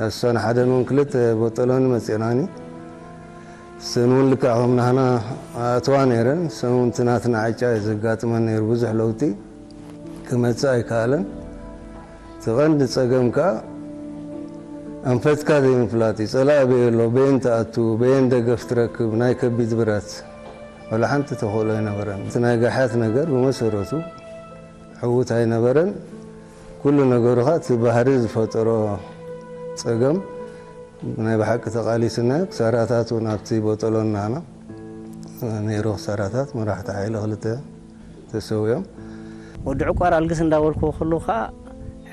እሰን ሓደ ምን ክልተ ቦጠሎኒ መፅናኒ። እሰን እውን ልክዕ ከም ናህና ኣእትዋ ነይረን። እሰን እውን እቲ ናትና ዕጫ እዩ ዘጋጥመን ነይሩ ብዙሕ ለውጢ ክመፅእ ኣይከኣለን። እቲ ቀንዲ ፀገም ከዓ ኣንፈትካ ዘይምፍላጥ እዩ። ፀላኢ በየ ኣሎ፣ በየን ትኣቱ፣ በየን ደገፍ ትረክብ፣ ናይ ከቢድ ብረት ወላ ሓንቲ ተኽእሎ ኣይነበረን። እቲ ናይ ጋሕያት ነገር ብመሰረቱ ዕዉት ኣይነበረን። ኩሉ ነገሩ ከዓ እቲ ባህሪ ዝፈጠሮ ፀገም ናይ ብሓቂ ተቓሊስናዮ። ክሳራታት እውን ኣብቲ ቦጠሎን ናህና ነይሩ። ክሳራታት መራሕቲ ሓይሊ ክልተ ተሰዊኦም። ወዲ ዕቋር ኣልግስ እንዳበልኩ ከለኹ ከዓ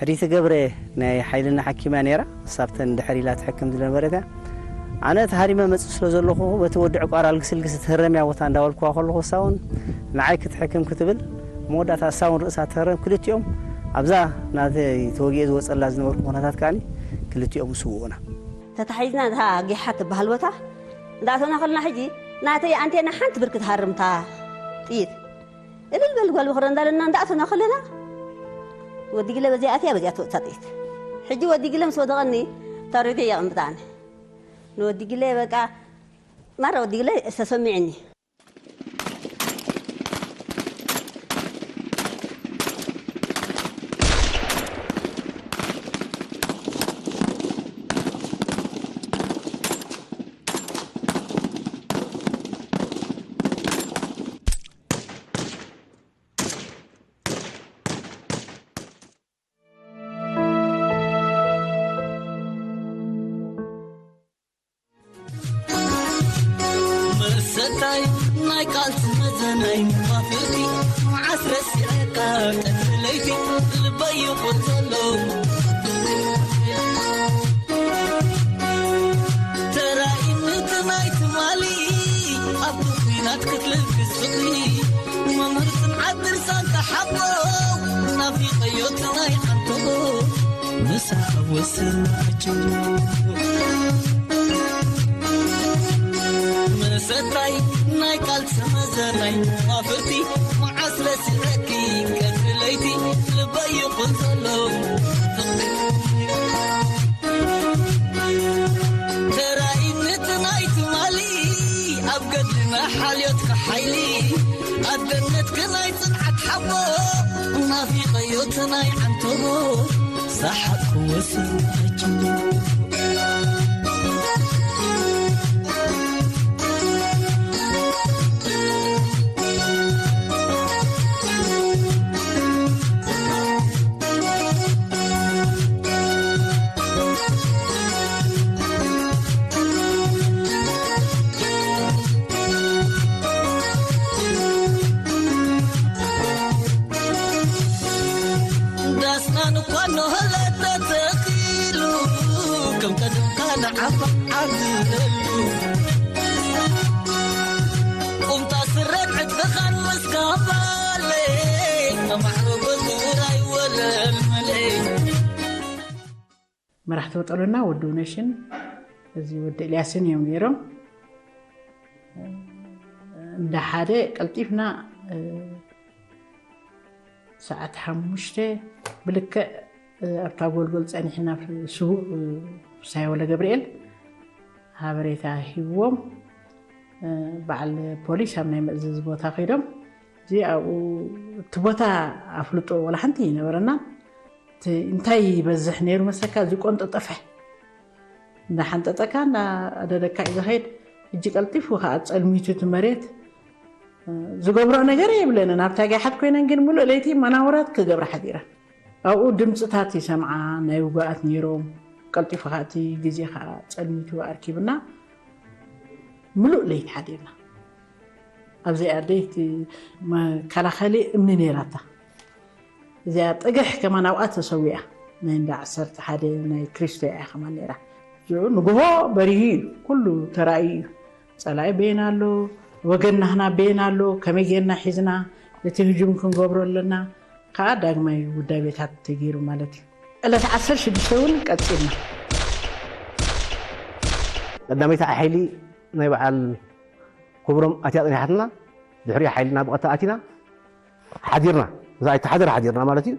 ሕሪቲ ገብረ ናይ ሓይልና ሓኪም እያ ነይራ። ንሳ ኣብተን ድሕር ኢላ ትሕክም ዝነበረት እያ። ኣነ ተሃሪመ መፅእ ስለ ዘለኹ በቲ ወዲ ዕቋር ኣልግስ ልግስ ትህረም እያ ቦታ እንዳበልኩዋ ከለኹ እሳ እውን ንዓይ ክትሕክም ክትብል መወዳእታ እሳ እውን ርእሳ ትህረም። ክልቲኦም ኣብዛ ናተይ ተወጊኤ ዝወፀላ ዝነበርኩ ኩነታት ከዓኒ ክልቲኦም ስውኡና። ተታሒዝና እታ ጊሓ ትበሃል ቦታ እንዳእተና ከለና ሕጂ ናተይ ኣንቴና ሓንቲ ብርኪ ትሃርም እታ ጥይት እልል በል ጓል በኽረ እንዳለና እንዳእተና ከለና ወዲ ግለ በዚኣ ኣትያ በዚኣ ትወፅእ እታ ጥይት። ሕጂ ወዲ ግለ ምስ ወደቐኒ ታሬተይ የቐምጥ ኣነ ንወዲ ግለ በቃ ማራ ወዲ ግለ ተሰሚዕኒ። መሰታይ ናይ ቃልሲ መዘናይ መዋፍርቲ መዓስ ረሲዐካ ቀትሪ ለይቲ ልበይ ይቑር ዘሎ ተራኢነት ናይ ትማሊ ኣብቲ ኲናት ክትልግስ ዝኽሪ መምህር ጽንዓት ድርሳን ተሓቦ ናፊቐዮ ትናይ ዓንተቦ ምሳ ኣብ ወስናቸው መሰታይ ናይ ቃል ሰመዘናይ መዋፍርቲ መዓስ ረሲዐኪ ቀትሪ ለይቲ ልበይ ይኹን ዘሎ ተራኢነት ናይ ትማሊ ኣብ ገድልና ሓልዮትካ ሓይሊ ኣደነትካ ናይ ጽንዓት ሓቦ ናፊቐዮ ትናይ ዓንተቦ ሰሓቕ ክወስን ኣጅቡ ዳስናን እኳ እንሆ ለተተኺሉ ከም ቀደምካ ንዓኻ ዓብለሉ ቁምጣ ስረን ዕጥቕኻን ምስ ካባለይ ኣማዕረጎ ዝውራይ ወለል መለይ መራሕቲ ወጠሎና ወዲ ውነሽን እዚ ወዲ ኤልያስን እዮም ነይሮም። እንዳ ሓደ ቀልጢፍና ሰዓት ሓሙሽተ ብልክዕ ኣብታ ጎልጎል ፀኒሕና ስዉእ ሳይ ወለ ገብርኤል ሃበሬታ ሂብዎም በዓል ፖሊስ ኣብ ናይ መእዘዚ ቦታ ከይዶም እዚ ኣብኡ እቲ ቦታ ኣፍልጦ ወላ ሓንቲ ይነበረና እንታይ ይበዝሕ ነይሩ መሰካ እዚ ቆንጠጠፈ እንዳሓንጠጠካ እንዳደደካ እዩ ዝኸይድ ሕጂ ቀልጢፉ ከዓ ፀልሚቱ እቲ መሬት ዝገብሮ ነገር የብለንን ኣብታ ጋሓት ኮይነን ግን ሙሉእ ለይቲ መናውራት ክገብራ ሓዲረን ኣብኡ ድምፅታት ይሰምዓ ናይ ውጉኣት ነይሮም ቀልጢፉ ከዓ እቲ ግዜ ከዓ ፀልሚቱ ኣርኪብና ሙሉእ ለይቲ ሓዲርና ኣብዚኣ ደይቲ መከላኸሊ እምኒ ነይራታ እዚኣ ጥግሕ ከማን ኣብኣ ተሰዊኣ ናይ እንዳ ዓሰርተ ሓደ ናይ ክሪስቶ እያ ከማን ነይራ ንግሆ በሪሁ እዩ ኩሉ ተራእዩ እዩ ፀላኢ በየን ኣሎ ወገን ናህና በየን ኣሎ ከመይ ጌርና ሒዝና እቲ ህጁም ክንገብሮ ኣለና ከዓ ዳግማይ ውዳቤታት ተገይሩ ማለት እዩ ዕለት ዓሰርተ ሽዱሽተ እውን ቀፂልና ቀዳመይቲ ሓይሊ ናይ በዓል ክብሮም ኣትያ ፅኒሓትና ድሕሪኡ ሓይልና ብቐጥታ ኣቲና ሓዲርና እዛ ኣይተሓደረ ሓዲርና ማለት እዩ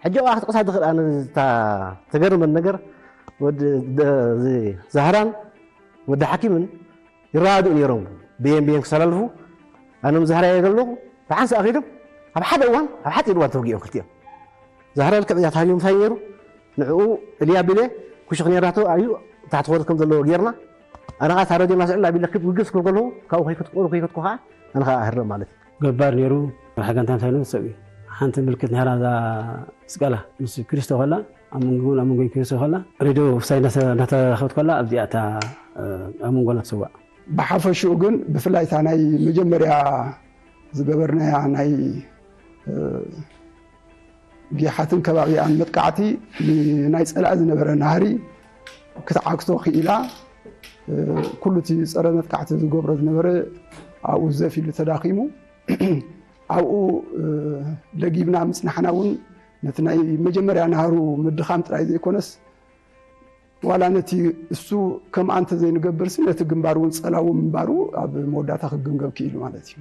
ሕጂ ኣብኣ ክትቕሳ ትኽእል ኣነ እታ ተገርመን ነገር ወዲ ደ- እዚ ዛህራን ወዲ ሓኪምን ይረዳድኡ ነይሮም። ብየን ብየን ክሰላልፉ፣ ኣነ ምስ ዛህራ እየ ዘለኹ። ብሓንሳእ ከይዶም ኣብ ሓደ እዋን ኣብ ሓፂር እዋን ተወጊኦም ክልቲኦም። ዛህራ ልክዕ እያ ተሃልዮም እንታይ ነይሩ? ንዕኡ እልያ ቢለ ኩሽኽ ነይራቶ ኣዩ ታሕቲ ክወርድ ከም ዘለዎ ጌርና። ኣነ ኸዓ ታረዲዮ እናስዕል ኣቢለ ክብ ውግዝ ክብል ከለኹ ካብኡ ከይከትኩ ከይከትኩ ኸዓ ኣነ ኸዓ ኣህርም ማለት እዩ። ገባር ነይሩ። ሓጋንታ እንታይ ኢሉ ሰብ እዩ። ሓንቲ ምልክት ነይራ እዛ ስቀላ ምስ ክሪስቶ ከላ ኣብ መንጎ ኣብ መንጎ ክሪስቶ ከላ ሬድዮ ሳይ እናተኸብት ከላ ኣብዚኣ እታ ኣብ መንጎና ትስዋእ። ብሓፈሽኡ ግን ብፍላይ እታ ናይ መጀመርያ ዝገበርናያ ናይ ጊሓትን ከባቢኣን መጥቃዕቲ ናይ ጸላኢ ዝነበረ ናህሪ ክትዓግቶ ክኢላ። ኩሉ እቲ ጸረ መጥቃዕቲ ዝገብሮ ዝነበረ ኣብኡ ዘፍ ኢሉ ተዳኺሙ። ኣብኡ ለጊብና ምጽናሕና እውን ነቲ ናይ መጀመርያ ናህሩ ምድኻም ጥራይ ዘይኮነስ ዋላ ነቲ እሱ ከምኣ እንተ ዘይንገብርሲ ነቲ ግንባር እውን ጸላዊ ምንባሩ ኣብ መወዳእታ ክግምገም ክኢሉ ማለት እዩ።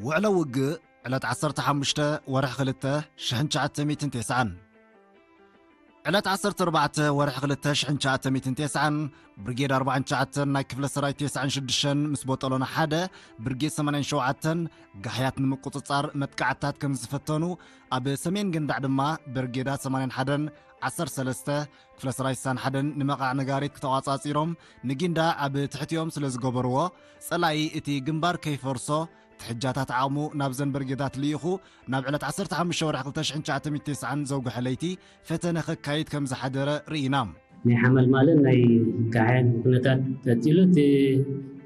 ውዕሎ ውግእ ዕለት ዓሰርተ ሓሙሽተ ወርሒ ክልተ ሽሕን ትሽዓተ ሚእትን ተስዓን ዕለት ዓሰርተ ኣርባዕተ ወርሒ ክልተ ሽሕን ትሽዓተ ሚእትን ተስዓን ብርጌድ ኣርባዓን ትሽዓተን ናይ ክፍለ ሰራዊት ተስዓን ሽዱሽተን ምስ ቦጦሎኒ ሓደ ብርጌድ ሰማንያን ሸውዓተን ጋሕያት ንምቁጽጻር መጥቃዕትታት ከም ዝፈተኑ ኣብ ሰሜን ገንዳዕ ድማ ብርጌዳት ሰማንያን ሓደን ዓሰርተ ሰለስተ ክፍለ ሰራዊት ስሳን ሓደን ንመቓዕ ነጋሪት ክተቋጻጺሮም ንጊንዳ ኣብ ትሕቲኦም ስለ ዝገበርዎ ጸላኢ እቲ ግንባር ከይፈርሶ ትሕጃታት ዓቕሙ ናብዘን ብርጌዳት ልኢኹ ናብ ዕለት ዓሰርተ ሓሙሽተ ወርሒ ክልተ ሽሕን ትሽዓተ ሚእትን ተስዓን ዘውግሐ ለይቲ ፈተነ ከካይድ ከም ዝሓደረ ርኢና። ናይ ሓመልማልን ናይ ጋሕያን ኩነታት ቀጺሉ እቲ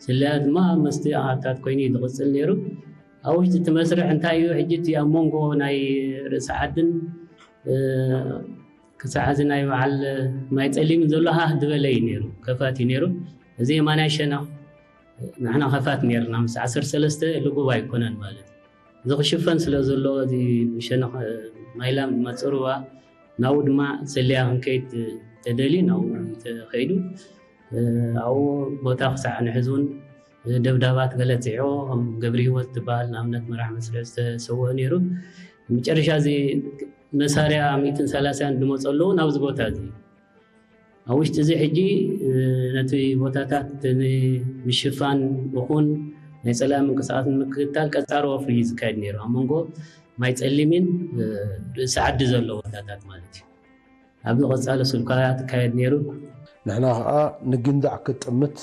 ስለያ ድማ መስተ ኣሃታት ኮይኑ እዩ ዝቕጽል ነይሩ። ኣብ ውሽጢ እቲ መስርሕ እንታይ እዩ ሕጂ እቲ ኣብ መንጎ ናይ ርእሲ ዓድን ክሳዕ እዚ ናይ በዓል ማይ ጸሊምን ዘሎ ሃህ ዝበለ እዩ ነይሩ፣ ከፋት እዩ ነይሩ። እዚ የማናይ ሸነኽ ንሕና ከፋት ነይርና ምስ ዓሰርተ ሰለስተ ልጉብ ኣይኮነን ማለት እዩ። እዚ ክሽፈን ስለ ዘሎ እዚ ብሸነኽ ማይላም ዝመፅእ ሩባ ናብኡ ድማ ሰልያ ክንከይድ ተደልዩ ናብኡ ተኸይዱ ኣብኡ ቦታ ክሳዕ ንሕዚ እውን ደብዳባት ገለ ፅሒቑ ከም ገብረ ህይወት ዝበሃል ንኣብነት መራሕ መስርዕ ዝተሰወአ ነይሩ። መጨረሻ እዚ መሳርያ ሚእትን ሰላሳን ዝመፀሉ እውን ኣብዚ ቦታ እዚ ኣብ ውሽጢ እዚ ሕጂ ነቲ ቦታታት ንምሽፋን ይኹን ናይ ፀላኢ ምንቅስቃስ ንምክትታል ቀፃሪ ወፍሪ እዩ ዝካየድ ነይሩ ኣብ መንጎ ማይ ፀሊምን ርእሲ ዓዲ ዘሎ ቦታታት ማለት እዩ። ኣብዚ ቀፃሊ ስልኳ ትካየድ ነይሩ። ንሕና ከዓ ንጊንዳዕ ክትጥምት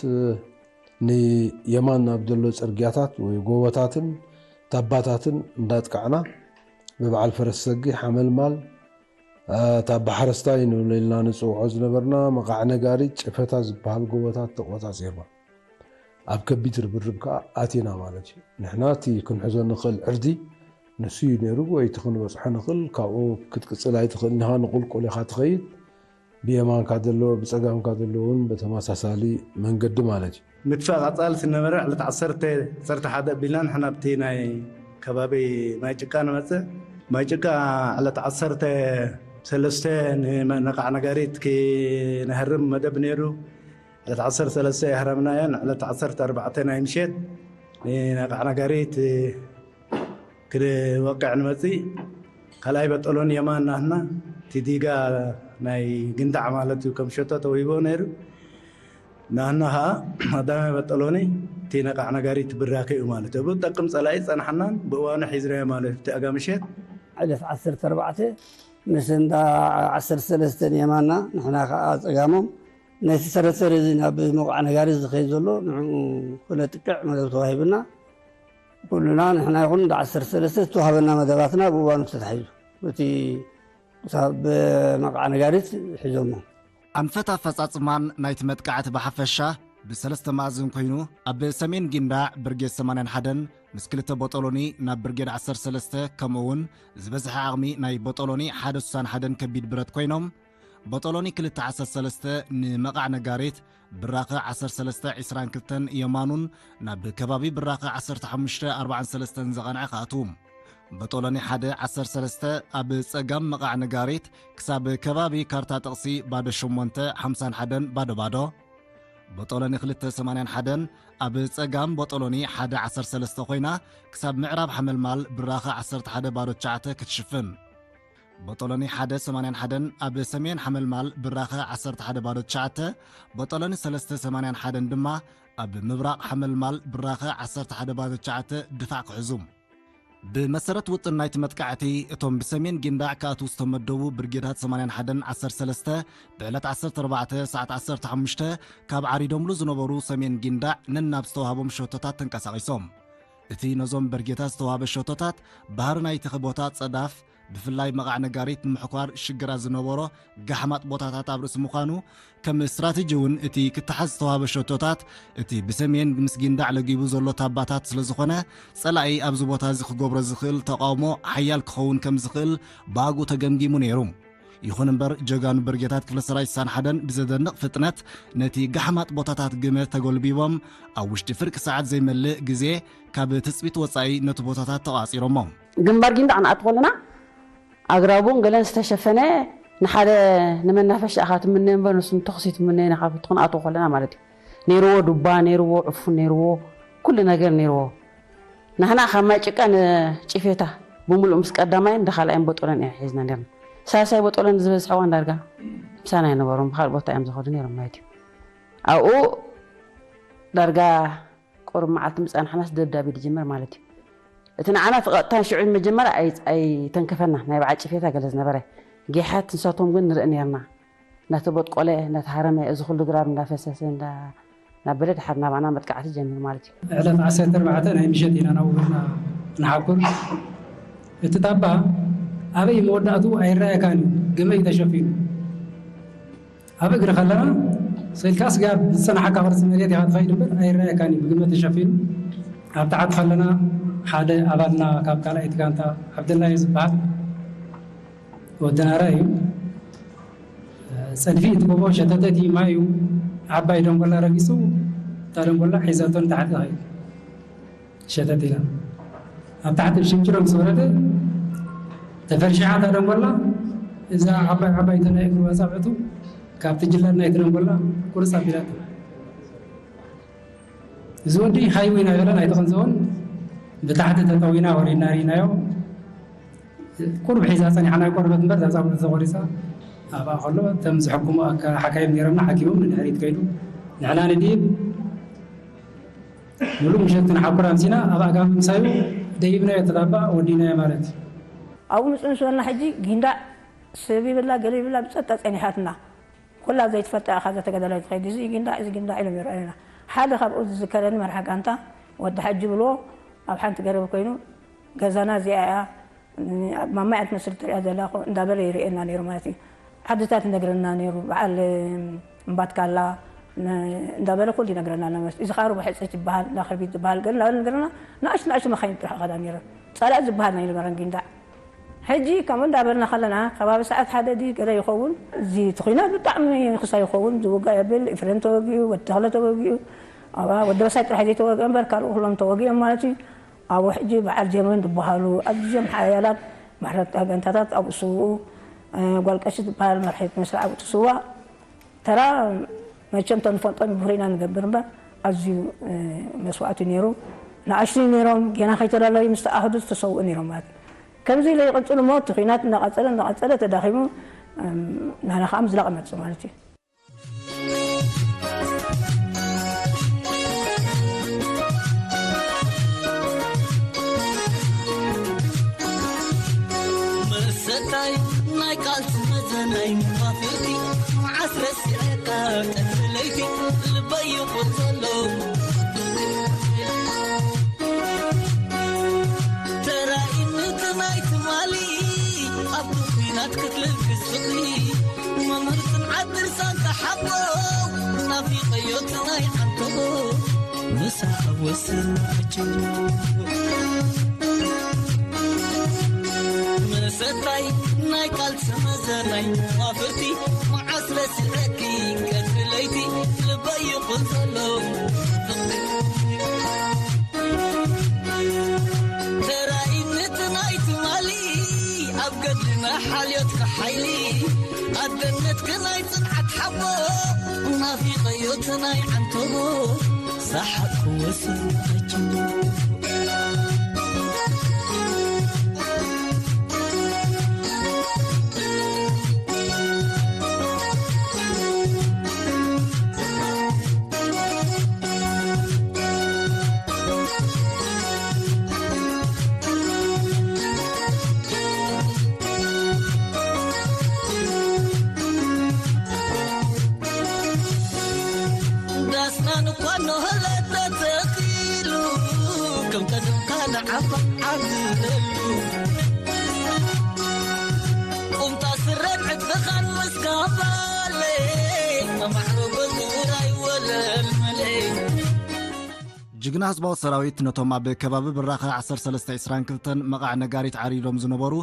ንየማን ናብ ዘሎ ፅርግያታት ወይ ጎቦታትን ታባታትን እንዳጥቃዕና ብበዓል ፈረስ ሰጊ ሓመልማል እታ ባሕረስታይ ንብሎ ኢልና ንፅውዖ ዝነበርና መቓዕ ነጋሪት ጨፈታ ዝበሃል ጎቦታት ተቆፃፂርና ኣብ ከቢድ ርብርብ ከዓ ኣቲና ማለት እዩ። ንሕና እቲ ክንሕዞ ንኽእል ዕርዲ ንሱ እዩ ነይሩ ወይ እቲ ክንበፅሖ ንኽእል ካብኡ ክትቅፅል ኣይትኽእልን ኢኻ ንቁልቁል ኢኻ ትኸይድ ብየማንካ ዘሎ ብፀጋምካ ዘሎ እውን ብተመሳሳሊ መንገዲ ማለት እዩ። ምድፋእ ቀፃሊ ዝነበረ ዕለት ዓሰርተ ዓሰርተ ሓደ ኣቢልና ንሕና ኣብቲ ናይ ከባቢ ማይ ጭቃ ንመፅእ ማይ ጭቃ ዕለት ዓሰርተ ሰለስተ ንነቃዕ ነጋሪት ክነህርም መደብ ነይሩ። ዕለት ዓሰርተ ሰለስተ የህረምናዮን ዕለት ዓሰርተ ኣርባዕተ ናይ ምሸት ንነቃዕ ነጋሪት ክንወቅዕ ንመፅእ ካልኣይ በጠሎን የማን ናህና እቲ ዲጋ ናይ ግንዳዕ ማለት እዩ ከም ሸቶ ተውሂቦ ነይሩ። ናህና ከዓ ቀዳማይ በጠሎኒ እቲ ነቃዕ ነጋሪት ብራከ እዩ ማለት እዩ። ብጠቅም ፀላኢ ፀናሕናን ብእዋኑ ሒዝናዮ ማለት እቲ ኣጋ ምሸት ዕለት ዓሰርተ ኣርባዕተ ምስ እንዳ ዓሰርተ ሰለስተ የማና ንሕና ከዓ ፀጋሞም ነቲ ሰረሰር እዚ ናብ መውቃዕ ነጋሪት ዝኸይድ ዘሎ ንዕኡ ክነጥቅዕ መደብ ተዋሂብና ኩልና ንሕና ይኹን እንዳ ዓሰርተ ሰለስተ ዝተዋህበና መደባትና ብእዋኑ ተታሒዙ እቲ ክሳብ መውቃዕ ነጋሪት ሒዞሞ። ኣንፈት ኣፈፃፅማን ናይቲ መጥቃዕቲ ብሓፈሻ ብሰለስተ መኣዝን ኮይኑ ኣብ ሰሜን ጊንዳዕ ብርጌድ ሰማንያን ሓደን ምስ ክልተ ቦጦሎኒ ናብ ብርጌድ ዓሰርተ ሰለስተ ከምኡ እውን ዝበዝሐ ዓቕሚ ናይ ቦጦሎኒ ሓደ ስሳን ሓደን ከቢድ ብረት ኮይኖም ቦጦሎኒ ክልተ ዓሰርተ ሰለስተ ንመቓዕ ነጋሪት ብራኸ ዓሰርተ ሰለስተ ዕስራን ክልተን የማኑን ናብ ከባቢ ብራኸ ዓሰርተ ሓሙሽተ ኣርባዓን ሰለስተን ዘቐንዐ ክኣትዉ። በጦሎኒ ሓደ ዓሰርተ ሰለስተ ኣብ ጸጋም መቓዕ ነጋሪት ክሳብ ከባቢ ካርታ ጥቕሲ ባዶ ሸሞንተ ሓምሳን ሓደን ባዶ ባዶ። በጦሎኒ ክልተ ሰማንያን ሓደን ኣብ ጸጋም በጦሎኒ ሓደ ዓሰርተ ሰለስተ ኮይና ክሳብ ምዕራብ ሓመልማል ብራኸ ዓሰርተ ሓደ ባዶ ትሽዓተ ክትሽፍን። ቦጦሎኒ ሓደ ሰማንያን ሓደን ኣብ ሰሜን ሓመልማል ብራኸ ዓሰርተ ሓደ ባዶ ትሽዓተ፣ ቦጦሎኒ ሰለስተ ሰማንያን ሓደን ድማ ኣብ ምብራቕ ሓመልማል ብራኸ ዓሰርተ ሓደ ባዶ ትሽዓተ ድፋዕ ክሕዙ። ብመሰረት ውጥን ናይቲ መጥቃዕቲ፣ እቶም ብሰሜን ጊንዳዕ ክኣትዉ ዝተመደቡ ብርጌዳት ሰማንያን ሓደን ዓሰርተ ሰለስተ ብዕለት ዓሰርተ ኣርባዕተ ሰዓት ዓሰርተ ሓሙሽተ ካብ ዓሪዶምሉ ዝነበሩ ሰሜን ጊንዳዕ ነናብ ዝተዋህቦም ሸቶታት ተንቀሳቒሶም። እቲ ነዞም ብርጌዳት ዝተዋህበ ሸቶታት፣ ባህሪ ናይቲ ቦታ ጸዳፍ፣ ብፍላይ መቓዕ ነጋሪት ንምሕኳር ሽግራት ዝነበሮ ጋሕማጥ ቦታታት ኣብ ርእሲ ምዃኑ፣ ከም ስትራተጂ እውን እቲ ክተሓዝ ዝተዋህበ ሸቶታት፣ እቲ ብሰሜን ምስ ጊንዳዕ ለጊቡ ዘሎ ታባታት ስለ ዝኾነ፣ ጸላኢ ኣብዚ ቦታ እዚ ክገብሮ ዝኽእል ተቓውሞ ሓያል ክኸውን ከም ዝኽእል ብኣግኡ ተገምጊሙ ነይሩ። ይኹን እምበር፣ ጀጋኑ ብርጌታት ክፍለ ሰራዊት ስሳን ሓደን ብዘደንቕ ፍጥነት ነቲ ጋሕማጥ ቦታታት ግመ ተጎልቢቦም፣ ኣብ ውሽጢ ፍርቂ ሰዓት ዘይመልእ ግዜ ካብ ትጽቢት ወጻኢ ነቲ ቦታታት ተቋጺሮሞ። ግንባር ጊንዳዕ ክንኣቱ ከለና፣ ኣግራቡን ገለን ዝተሸፈነ፣ ንሓደ ንመናፈሻ ኢኻ ትምነዮ እምበር፣ ንሱ ንተኹሲ ትምነዮ ኢኻ፣ ኣብቲ ክንኣትዎ ከለና ማለት እዩ። ነይርዎ ዱባ፣ ነይርዎ ዕፉን፣ ነይርዎ ኩሉ ነገር ነይርዎ። ንሕና ካብ ማይ ጭቃ ንጭፌታ ብምሉእ ምስ ቀዳማይን ንኻልኣይን ቦጦሎን ኢና ሒዝና ነርና። ሳልሳይ ቦጦሎን ዝበዝሐ እዋን ዳርጋ ምሳና ኣይነበሩን፣ ብኻልእ ቦታ እዮም ዝኸዱ ነይሮም ማለት እዩ። ኣብኡ ዳርጋ ቁሩብ መዓልቲ ምጻ ንሕናስ ደብዳብ እዩ ዝጅምር ማለት እዩ። እቲ ንዓና እቲ ቀጥታ ሽዑ መጀመርያ ኣይ-፣ ኣይተንከፈና፣ ናይ በዓል ጭፌታ ገለ ዝነበረ ጌሓት፣ ንሳቶም ግን ንርኢ ነርና። እናተቦጥቆለ፣ እናተሃረመ፣ እዚ ኩሉ ግራብ እንዳፈሰሰ፣ እንዳ-፣ እናበለ ድሓር ናባና መጥቃዕቲ ጀሚሩ ማለት እዩ። ዕለት ዓሰርተ ኣርባዕተ ናይ ምሸት ኢና ናብኡ ኾድና ንሓኩር። እቲ ታባ ኣበይ መወዳእቱ ኣይረኣየካን እዩ፣ ግመ እዩ ተሸፊኑ። ኣብ እግሪ ከለና ስኢልካ ስጋብ ዝጸናሓካ ቅርጺ መሬት ኢኻ ትኸይድ እምበር ኣይረኣየካን እዩ፣ ብግመ ተሸፊኑ። ኣብ ታሕቲ ከለና ሓደ ኣባልና ካብ ካልኣይቲ ጋንታ ዓብደላ እዩ ዝበሃል፣ ወዲ ናራ እዩ። ጸድፊ እቲ ጎቦ ሸተተት እዩ፣ ማይ እዩ። ዓባይ ደንጎላ ረጊጹ፣ እታ ደንጎላ ሒዛቶ ንታሕቲ ትኸይድ። ሸተት ኢላ። ኣብ ታሕቲ ብሽንጭሮ ምስ ወረደ፣ ተፈርሺሓ እታ ደንጎላ፣ እዛ ዓባይ ዓባይ እታ ናይ እግሩ ኣጻብዕቱ ካብቲ ጅላድ ናይቲ ደንጎላ ቁርጽ ኣቢላቶ። እዚ ወዲ ሃይወይ ናይ በለን ኣይተቐንዘወን፣ ብታሕቲ ተጠዊና ወሪድና ርኢናዮ። ቁሩብ ሒዛ ጸኒሓ ናይ ቆርበት እምበር፣ እዛ ጻጉሪ ተቆሪጻ ኣብኣ ከሎ፣ እቶም ዝሕክሙ ኣካ-፣ ሓካይም ነይሮምና፣ ሓኪሞም ንድሕሪት ከይዱ። ንሕና ንድይብ፣ ሙሉእ ምሸት ክንሓኩር ኣምሲና፣ ኣብ ኣጋም ምሳዩ ደይብናዮ፣ ተታባ ወዲናዮ ማለት እዩ። ኣብኡ ምጽእ ምስ በልና፣ ሕጂ ጊንዳዕ ሰብ ይብላ፣ ገለ ይብላ፣ ብጸጥታ ጸኒሓትና። ኩላ ዘይትፈልጣ ኢኻ፣ እዛ ተጋዳላይት ትኸይድ፣ እዚ ጊንዳዕ፣ እዚ ጊንዳዕ ኢሎም ይረኣዩና። ሓደ ካብኡ ዝዝከረኒ መርሓ ጋንታ፣ ወዲ ሓጂ ብልዎ፣ ኣብ ሓንቲ ገረብ ኮይኑ፣ ገዛና እዚኣ እያ፣ ኣብ ማማይ እያ ትመስል ትሪኣ ዘላ እኮ እንዳበለ ይርእየና ነይሩ ማለት እዩ። ዓድታት ይነግረና ነይሩ፣ በዓል እምባትካላ ነ-፣ እንዳበለ ኩሉ ይነግረና ነበር። እዚ ኻሩ ብሕፅት ይበሃል፣ እንዳ ክርቢት ዝበሃል ገለ እንዳበለ ይነግረና። ንኣሽቱ ንኣሽቱ መኻይን ጥራሕ ኸዳ ነይረን። ጸላኢ ዝበሃል ናይ ነበረን ጊንዳዕ። ሕጂ ከምኡ እንዳበልና ከለና፣ ከባቢ ሰዓት ሓደ ድዩ ገለ ይኸውን፣ እዚ እቲ ኹናት ብጣዕሚ ክሳይ ይኸውን፣ ዝውጋእ የብል፣ ኤፍሬም ተወጊኡ፣ ወዲ ተኽለ ተወጊኡ፣ ኣብኣ ወዲ በሳይ ጥራሕ ዘይተወግአ እምበር፣ ካልኡ ኩሎም ተወጊኦም ማለት እዩ። ኣብኡ ሕጂ በዓል ጀርመን ዝበሃሉ ኣዝዮም ሓያላት ማሕረድቲ ጋንታታት ኣብኡ ስውኡ፣ እ፣ ጓል ቀሺ ዝበሃል መርሒት መስርዕ ኣብኡ ትስዋእ። ተራ መቸም እቶም ንፈልጦም ብኹሪ ኢና ንገብር እምበር፣ ኣዝዩ፣ እ፣ መስዋእቲ ነይሩ። ንኣሽቱ ነይሮም፣ ጌና ከይተላለዩ ምስ ተኣህዱ ዝተሰውኡ ነይሮም ማለት እዩ። ከምዚ ኢለ ይቕጽል እሞ፣ እቲ ኹናት እናቐጸለ፣ እናቐጸለ ተዳኺሙ፣ እም፣ ናና ከኣ ምዝላቕ መጽእ ማለት እዩ። መሰታይ ናይ ቃልሲ መዘናይ መፋፍርቲ፣ መዓስ ረሲዐካ ቀትሪ ለይቲ ልበይ ይቑር ዘሎ። ተራኢነት ናይ ትማሊ ኣብ ኲናት ክትልግስ ዝኽሪ፣ መምህር ጽንዓት ድርሳን ተሓቦ ናፊቐዮ እቲ ናይ ዓንተቦ ምሳ ኣብ ወስን ኣጀቡ። መሰታይ ናይ ቃልሲ መዘናይ መፋፍርቲ፣ መዓስ ረሲዐኪ ቀትሪ ለይቲ ልበይ ይቑር ዘሎ። ተራኢነት ናይ ትማሊ ኣብ ገድልና ሓልዮትካ ሓይሊ፣ ኣደነትካ ናይ ጽንዓት ሓቦ ናፊቐዮ እቲ ናይ ዓንተቦ ሰሓቕ ክወስድ ኣጀቡ። ዓፋ ዓብደሉ ቁምጣ ስረን ዕጥቅኻን መስካባለይ ተማሕሮ በዙራይ ወለመለይ። ጅግና ህዝባዊ ሰራዊት ነቶም ኣብ ከባቢ ብራኸ ዓሰርተ ሰለስተ ዕስራን ክልተን መቓዕ ነጋሪት ዓሪዶም ዝነበሩ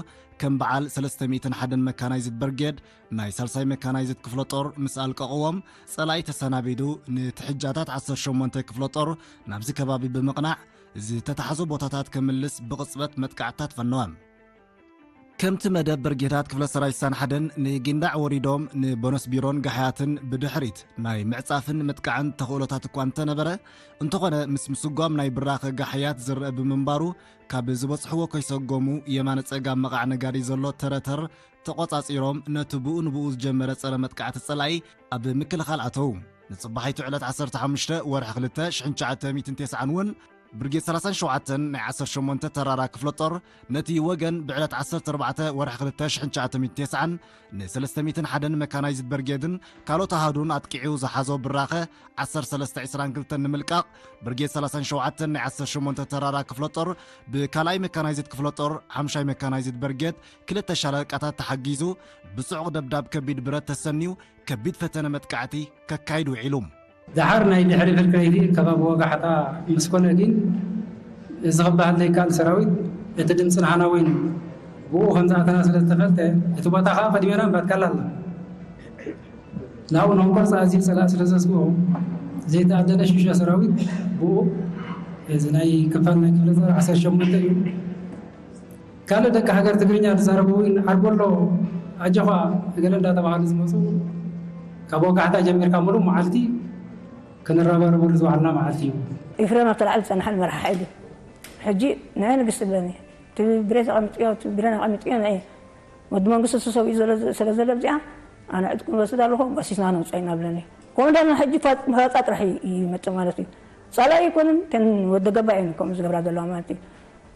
ከም በዓል ሰለስተ ሚእትን ሓደን መካናይዝድ ብርጌድ ናይ ሳልሳይ መካናይዝድ ክፍለ ጦር ምስ ኣልቀቕዎም፣ ጸላኢ ተሰናቢዱ ንትሕጃታት ዓሰርተ ሸሞንተ ክፍለ ጦር ናብዚ ከባቢ ብምቕናዕ ዝተታሕዞ ቦታታት ከምልስ ብቕጽበት መጥቃዕትታት ፈነወ። ከምቲ መደብ ብርጌዳት ክፍለ ሰራዊት ሳን ሓደን ንጊንዳዕ ወሪዶም ንቦነስ ቢሮን ጋሕያትን ብድሕሪት ናይ ምዕጻፍን ምጥቃዕን ተኽእሎታት እኳ እንተነበረ፣ እንተኾነ ምስ ምስጓም ናይ ብራኸ ጋሕያት ዝረአ ብምንባሩ ካብ ዝበጽሕዎ ከይሰጎሙ የማነ ጸጋም መቓዕ ነጋሪ ዘሎ ተረተር ተቖጻጺሮም ነቲ ብኡ ንብኡ ዝጀመረ ጸረ መጥቃዕቲ ጸላኢ ኣብ ምክልኻል ኣተዉ። ንጽባሒቱ ዕለት ዓሰርተ ሓሙሽተ ወርሒ ክልተ ሽሕን ትሽዓተ ሚእትን ተስዓን እውን ብርጌድ ሰላሳን ሸውዓተን ናይ ዓሰርተ ሸሞንተ ተራራ ክፍለ ጦር ነቲ ወገን ብዕለት ዓሰርተ ኣርባዕተ ወርሒ ክልተ ሽሕን ትሽዓተ ሚእትን ተስዓን ንሰለስተ ሚእትን ሓደን መካናይዝድ ብርጌድን ካልኦት ኣሃዱን ኣጥቂዑ ዝሓዞ ብራኸ ዓሰርተ ሰለስተ ዕስራን ክልተን ንምልቃቕ ብርጌድ ሰላሳን ሸውዓተን ናይ ዓሰርተ ሸሞንተ ተራራ ክፍለ ጦር ብካልኣይ መካናይዝድ ክፍለ ጦር ሓምሻይ መካናይዝድ ብርጌድ ክልተ ሻለቃታት ተሓጊዙ ብጽዑቕ ደብዳብ ከቢድ ብረት ተሰንዩ ከቢድ ፈተነ መጥቃዕቲ ከካይድ ውዒሉ። ደሓር ናይ ድሕሪ ፍርቂ ለይቲ ከባቢ ወጋሕታ ምስ ኮነ ግን፣ እዚ ክበሃል ዘይከኣል ሰራዊት እቲ ድምፂ ናህና ወይን ብኡ ከም ዝኣተና ስለ ዝተፈልጠ፣ እቲ ቦታ ከዓ ቅድሜና እምባትካላ ኣላ። ናብኡ ንክንቆርፅ ኣዝዩ ፀላእ ስለ ዘስግኦ፣ ዘይተኣደነ ሽሻ ሰራዊት ብኡ፣ እዚ ናይ ክፋል ናይ ክፍለ ጦር ዓሰርተ ሸሞንተ እዩ። ካልእ ደቂ ሃገር ትግርኛ ዝዛረቡ እውን ዓርቦሎ ኣጆኻ እገለ እንዳተባሃሉ ዝመፁ፣ ካብ ወጋሕታ ጀሚርካ ሙሉእ መዓልቲ ክንረባረበሉ ዝዋዕልና መዓልቲ እዩ። ኤፍሬም ኣብቲ ላዕሊ ዝጸንሐ መራሒ ሓይሊ፣ ሕጂ ንዐ ንግስቲ ብለኒ። እቲ ብሬት ኣቐሚጥዮ፣ እቲ ብሬን ኣቐሚጥዮ ንዐ። ወዲ መንግስቱ ሰብኡ ዘሎ፣ ስለ ዘሎ ኣብዚኣ፣ ኣነ ዕጥቂ ንወስድ ኣለኹ፣ ጓሲስና ነውፅኦ ኢና ብለኒ። ኮማንደር ሕጂ ፋ-፣ ፋጻ ጥራሕ እዩ ይመጽእ ማለት እዩ። ጻላ ኣይኮንን፣ ተን ወዲ ገባ እየን ከምኡ ዝገብራ ዘለዋ ማለት እዩ።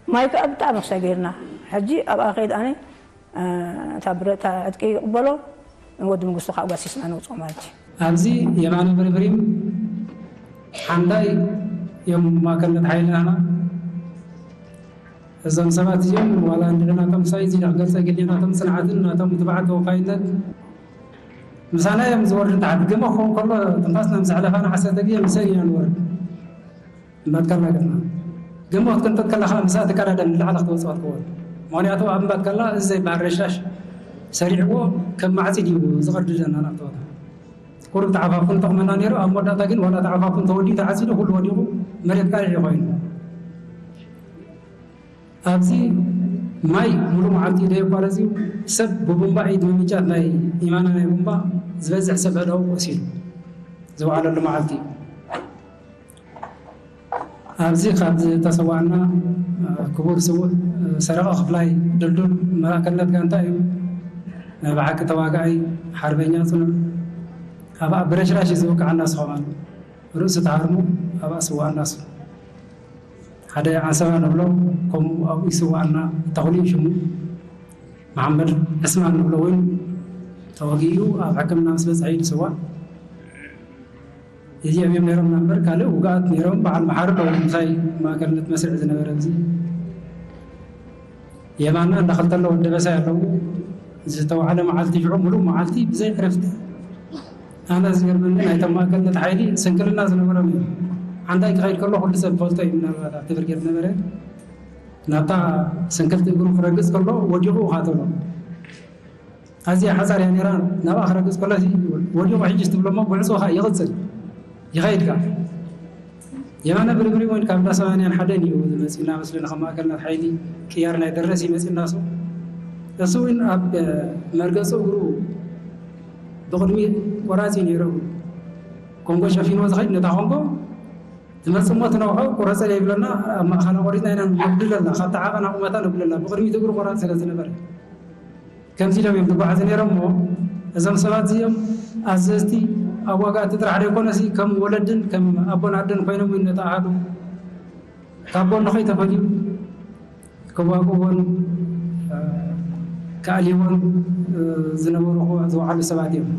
ማይ ከዓ ብጣዕሚ ክሳይ ገይርና። ሕጂ ኣብኣ ከይድ ኣነ፣ እ፣ እታ ብረ-፣ እታ ዕጥቂ ይቕበሎ፣ ወዲ መንግስቱ ከዓ ጓሲስና ነውፅኦ ማለት እዩ። ኣብዚ የማነ ብርብሪም ሓንዳይ እዮም ማእከልነት ሓይልናና። እዞም ሰባት እዚኦም ዋላ እንድዒ ናቶም ሳይዝ ኢለ ክገልጸ ግዲ ናቶም ጽንዓትን ናቶም ትብዓት ተወፋይነት ምሳና እዮም ዝወርዱ። ታሕቲ ገመ ክኸውን ከሎ ትንፋስና ምስ ኣሕለፋና ዓሰርተ ግዜ ምሰን ኢና ንወርድ። እምባትካላ ግርማ ገመ ክትቅንጥጥ ከለኻ ምሳ ትቀዳደም ንላዕሊ ክትወጽኦ ትኸውን። ምኽንያቱ ኣብ እምባትካላ እዚ ዘይበሃል ረሻሽ ሰሪዕዎ ከም ማዕጺድ እዩ ዝቐድደና ናብቲ ቦታ። ቁሩብ ተዓፋፉ ንጠቕመና ነይሩ። ኣብ መወዳእታ ግን ዋላ ተዓፋፉ እንተወዲኡ ተዓጺዱ ኩሉ ወዲቑ መሬት ቃሪዕ እዩ ኮይኑ። ኣብዚ ማይ ሙሉእ መዓልቲ ደየቋረጽ እዩ። ሰብ ብቡምባ ኢድ ምምንጫት ናይ ኢማና ናይ ቡምባ ዝበዝሕ ሰብ ኣእዳዉ ቆሲሉ ዝወዓለሉ መዓልቲ እዩ። ኣብዚ ካብ ዝተሰዋእና ክቡር ስዉእ ሰረቐ ክፍላይ ድልዱል መራከነት ጋንታ እዩ። ናይ ብሓቂ ተዋጋኣይ ሓርበኛ ጽኑዕ ኣብኣ ብረሽራሽ እዩ ዝወቅዓና ስኸማን ርእሱ ተሃርሙ ኣብኣ ስዋእና ሱ ሓደ ዓንሰባ ንብሎ ከምኡ ኣብኡ ይስዋእና ተኽሉ እዩ ሽሙ። መሓመድ ዕስማን ንብሎ እውን ተወጊኡ ኣብ ሕክምና ምስ በፅሐ እዩ ዝስዋእ። እዚኦም እዮም ነይሮም እምበር ካልእ ውግኣት ነይሮም። በዓል መሓሪ ዶ ምሳይ ማእከልነት መስርዕ ዝነበረ እዚ የማና እንዳ ክልተ ኣሎ ወዲ በሳይ ኣለዉ። ዝተዋዕለ መዓልቲ ሽዑ ሙሉእ መዓልቲ ብዘይ ዕረፍቲ። ኣነ ዝገርመኒ ናይቶም ማእከልነት ሓይሊ ስንክልና ዝነበሮም እዩ። ሓንታይ ክኸይድ ከሎ ኩሉ ሰብ ይፈልጦ እዩ። ምናልባት ኣብቲ ብርጌድ ነበረ ናብታ ስንክልቲ እግሩ ክረግጽ ከሎ ወዲቑ ውሃ ተሎ። ኣዝያ ሓጻር እያ ነይራ። ናብኣ ክረግጽ ከሎ እዚ ወዲቑ ሕጅስ ትብሎ እሞ ጉዕዞ ኸኣ ይቕጽል፣ ይኸይድ ከኣ። የማነ ብርብሪ እውን ካብ እንዳ ሰማንያን ሓደን እዩ ዝመጽእና መስለኒ፣ ካብ ማእከልነት ሓይሊ ቅያር ናይ ደረስ ይመጽእና እሱ። እሱ እውን ኣብ መርገጹ እግሩ ብቕድሚ ቆራጺ ነይሩ። ኮንጎ ሸፊንዎ ዝኸይድ ነታ ኮንጎ ትመጽእ እሞ ትነውሖ፣ ቁረጸለይ ይብለና፣ ኣብ ማእኸላ ቆሪጽና ኢና ነጉድለላ፣ ካብታ ዓቐን ኣቑመታ ነጉድለላ፣ ብቕድሚት እግሩ ቆራጽ ስለ ዝነበረ። ከምዚ ኢሎም እዮም ዝጓዓዙ ነይሮም እሞ፣ እዞም ሰባት እዚኦም ኣዘዝቲ፣ ኣዋጋእቲ ጥራሕ ዘይኮነሲ፣ ከም ወለድን ከም ኣቦን ኣደን ኮይኖም እውን ነቲ ኣሃዱ ካብ ጎኑ ከይተፈልዩ ክዋግእዎን፣ እ፣ ክኣልይዎን፣ እ፣ ዝነበሩ ዝወዓሉ ሰባት እዮም።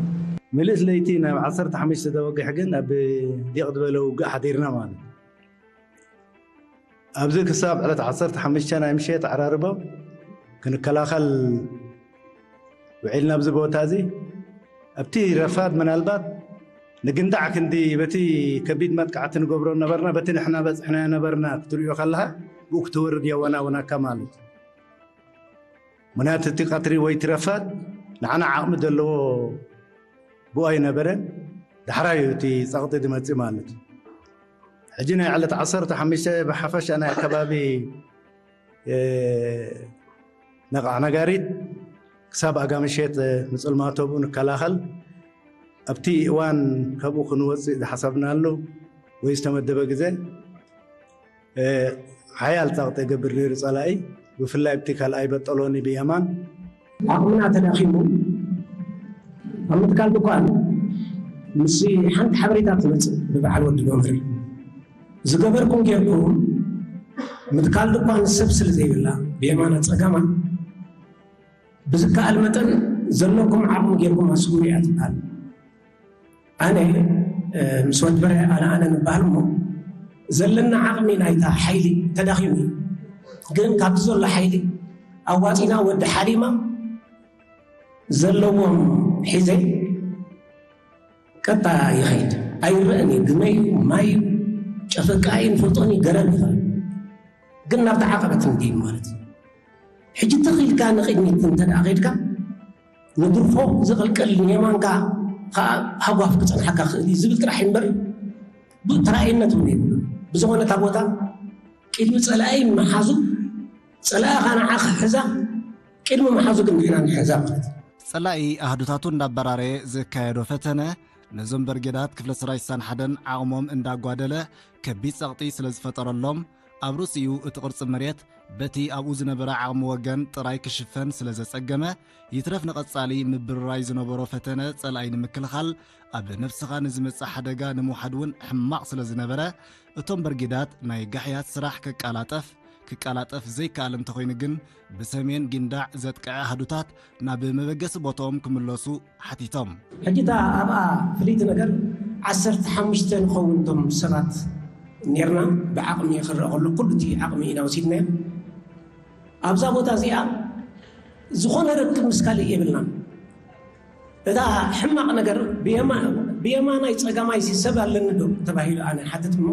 ምልእቲ ለይቲ ናብ ዓሰርተ ሓሙሽተ ተወግሕ ግን ኣብ ዲቕ ዝበለ ውግእ ሓዲርና ማለት እዩ። ኣብዚ ክሳብ ዕለት ዓሰርተ ሓሙሽተ ናይ ምሸት ኣዕራርቦ ክንከላኸል ውዒልና ኣብዚ ቦታ እዚ። ኣብቲ ረፋድ ምናልባት ንግንዳዕ ክንዲ በቲ ከቢድ መጥቃዕቲ ንገብሮ ነበርና፣ በቲ ንሕና በፅሕና ነበርና ክትሪኦ ከለኻ ብኡ ክትወርድ የወናውናካ ማለት እዩ። ምክንያቱ እቲ ቀትሪ ወይ እቲ ረፋድ ንዓና ዓቕሚ ዘለዎ ብኡ ኣይነበረን። ዳሕራይ እዩ እቲ ፀቕጢ ዝመፅእ ማለት እዩ። ሕጂ ናይ ዕለት ዓሰርተ ሓሙሽተ ብሓፈሻ ናይ ኣከባቢ ነቓዕ ነጋሪት ክሳብ ኣጋምሸት ምፅልማቶ ብኡ ንከላኸል። ኣብቲ እዋን ካብኡ ክንወፅእ ዝሓሰብናሉ ወይ ዝተመደበ ግዜ ሓያል ፀቕጢ ይገብር ነይሩ ፀላኢ፣ ብፍላይ ኣብቲ ካልኣይ በጠሎኒ ብየማን። ዓቕምና ተዳኺሙ ኣብ ምትካል ድኳን ምስ ሓንቲ ሓበሬታ ትመፅእ ብበዓል ወዲ መምህር ዝገበርኩም ጌርኩም ምትካል ድኳን ሰብ ስለ ዘይብላ ብየማና ፀጋማ ብዝከኣል መጠን ዘለኩም ዓቕሚ ጌርኩም ኣስጉሩ እያ ትበሃል። ኣነ ምስ ወዲ በርሀ ኣነ ኣነ ንበሃል እሞ ዘለና ዓቕሚ ናይታ ሓይሊ ተዳኺሙ እዩ። ግን ካብቲ ዘሎ ሓይሊ ኣዋፂና ወዲ ሓሊማ ዘለዎም ሒዘ ቀጣ ይኸይድ ኣይረእን እዩ። ግመይ ማይ ጨፈቃ እዩ ንፈልጦን እዩ ገረብ ይኸ ግን ናብቲ ዓቐበት ንደይብ ማለት እዩ። ሕጂ ተኺልካ ንቕድሚት እንተ ደኣ ኸይድካ ንድርፎ ዝቕልቀል ንየማንካ ከዓ ሃጓፍ ክጸንሓካ ክእል እዩ ዝብል ጥራሕ እምበር ብተራእይነት እውን የብሉ። ብዝኾነ እታ ቦታ ቅድሚ ጸላኢ ምሓዙ ጸላኢ ኸዓ ንዓ ክሕዛ ቅድሚ ምሓዙ ግን ንሕና ንሕዛ ማለት እዩ። ጸላኢ ኣህዱታቱ እንዳበራረየ ዘካየዶ ፈተነ ነዞም በርጌዳት ክፍለ ሰራዊት ስሳን ሓደን ዓቕሞም እንዳጓደለ ከቢድ ጸቕጢ ስለ ዝፈጠረሎም ኣብ ርእሲኡ እቲ ቅርጺ መሬት በቲ ኣብኡ ዝነበረ ዓቕሚ ወገን ጥራይ ክሽፈን ስለ ዘጸገመ ይትረፍ ንቐጻሊ ምብርራይ ዝነበሮ ፈተነ ጸላኢ ንምክልኻል ኣብ ነብስኻ ንዝመጽእ ሓደጋ ንምውሓድ እውን ሕማቕ ስለ ዝነበረ እቶም በርጌዳት ናይ ጋሕያት ስራሕ ከቃላጠፍ ክቃላጠፍ ዘይከኣል እንተኾይኑ ግን ብሰሜን ጊንዳዕ ዘጥቀዐ ኣሃዱታት ናብ መበገሲ ቦታኦም ክምለሱ ሓቲቶም። ሕጂ እታ ኣብኣ ፍልይቲ ነገር ዓሰርተ ሓሙሽተ ንኸውን እቶም ሰባት ኔርና ብዓቕሚ ክረአ ከሎ ኩሉ እቲ ዓቕሚ ኢና ወሲድናዮ። ኣብዛ ቦታ እዚኣ ዝኾነ ርክብ ምስ ካልእ የብልናን። እታ ሕማቕ ነገር ብየማናይ ጸጋማይ ሲ ሰብ ኣለኒ ዶ ተባሂሉ ኣነ ሓትት እሞ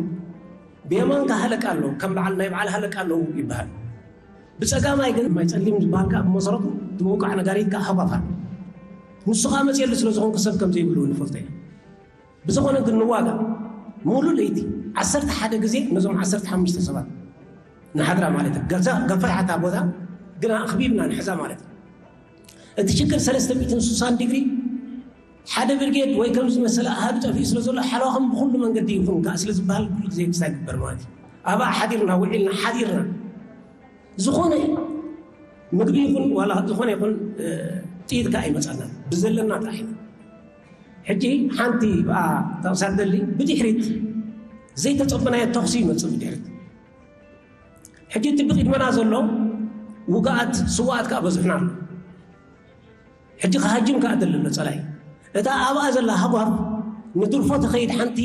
ብየማንካ ሃለቃ ኣሎ ከም በዓል ናይ በዓል ሃለቃ ኣለዉ ይበሃል። ብጸጋማይ ግን ማይ ጸሊም ዝበሃል ከዓ ብመሰረቱ ትምውቃዕ ነጋሪት ከዓ ሃጓፋ ንሱ ከዓ መፅየሉ ስለ ዝኾንኩ ሰብ ከም ዘይብሉ ንፈልጦ ኢና። ብዝኾነ ግን ንዋጋ ሙሉእ ለይቲ ዓሰርተ ሓደ ግዜ ነዞም ዓሰርተ ሓሙሽተ ሰባት ንሓድራ ማለት እዩ። ገዛ ገፈሕ ሓታ ቦታ ግና ኣኽቢብና ንሕዛ ማለት እዩ። እቲ ሽግር ሰለስተ ሚእትን ስሳን ዲግሪ ሓደ ብርጌድ ወይ ከም ዝመሰለ ኣሃዱ ጠፊኡ ስለ ዘሎ ሓለዋኹም ብኹሉ መንገዲ ይኹን ከዓ ስለ ዝበሃል ኩሉ ግዜ ክሳይ ግበር ማለት እዩ። ኣብኣ ሓዲርና ውዒልና ሓዲርና ዝኾነ ምግቢ ይኹን ዋላ ዝኾነ ይኹን ጥይት ከዓ ይመፀና ብዘለና ጥራሕ ኢና። ሕጂ ሓንቲ ብኣ ጠቕሳ ደሊ ብድሕሪት ዘይተፀበናዮ ተኽሲ ይመፅእ ብድሕሪት። ሕጂ እቲ ብቕድመና ዘሎ ውግኣት ስዋኣት ከዓ በዝሕና ኣሎ። ሕጂ ክሃጅም ከዓ ደሊ ኣሎ ፀላይ እታ ኣብኣ ዘላ ሃጓፍ ንድርፎ ተኸይድ ሓንቲ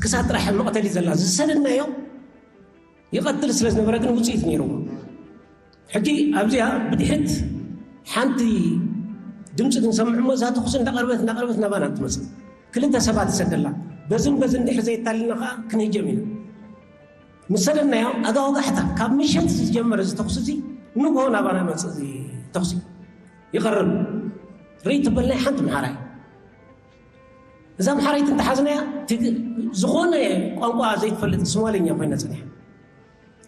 ክሳብ ጥራሕ መቕተሊ ዘላ ዝሰደድናዮ ይቐትል ስለ ዝነበረ ግን ውፅኢት ነይርዎ። ሕጂ ኣብዚኣ ብድሕሪት ሓንቲ ድምፂ ክንሰምዕ እሞ እዛ ተኹሲ እንዳቐርበት እንዳቐርበት ናባና ትመፅእ ክልተ ሰባት ትሰደላ በዝን በዝን ድሕሪ ዘይታልና ከዓ ክንህጀም ኢና። ምስ ሰደድናዮ ኣጋወጋሕታ ካብ ምሸት ዝጀመረ እዚ ተኹሲ እዚ ንግሆ ናባና መፅእ እዚ ተኹሲ ይቐርብ ርኢ ትበልናይ ሓንቲ ምሓራይ እዛ ምሓረይቲ እንተሓዝናያ ዝኾነ ቋንቋ ዘይትፈልጥ ሶማሌኛ ኮይና ፀኒሓ።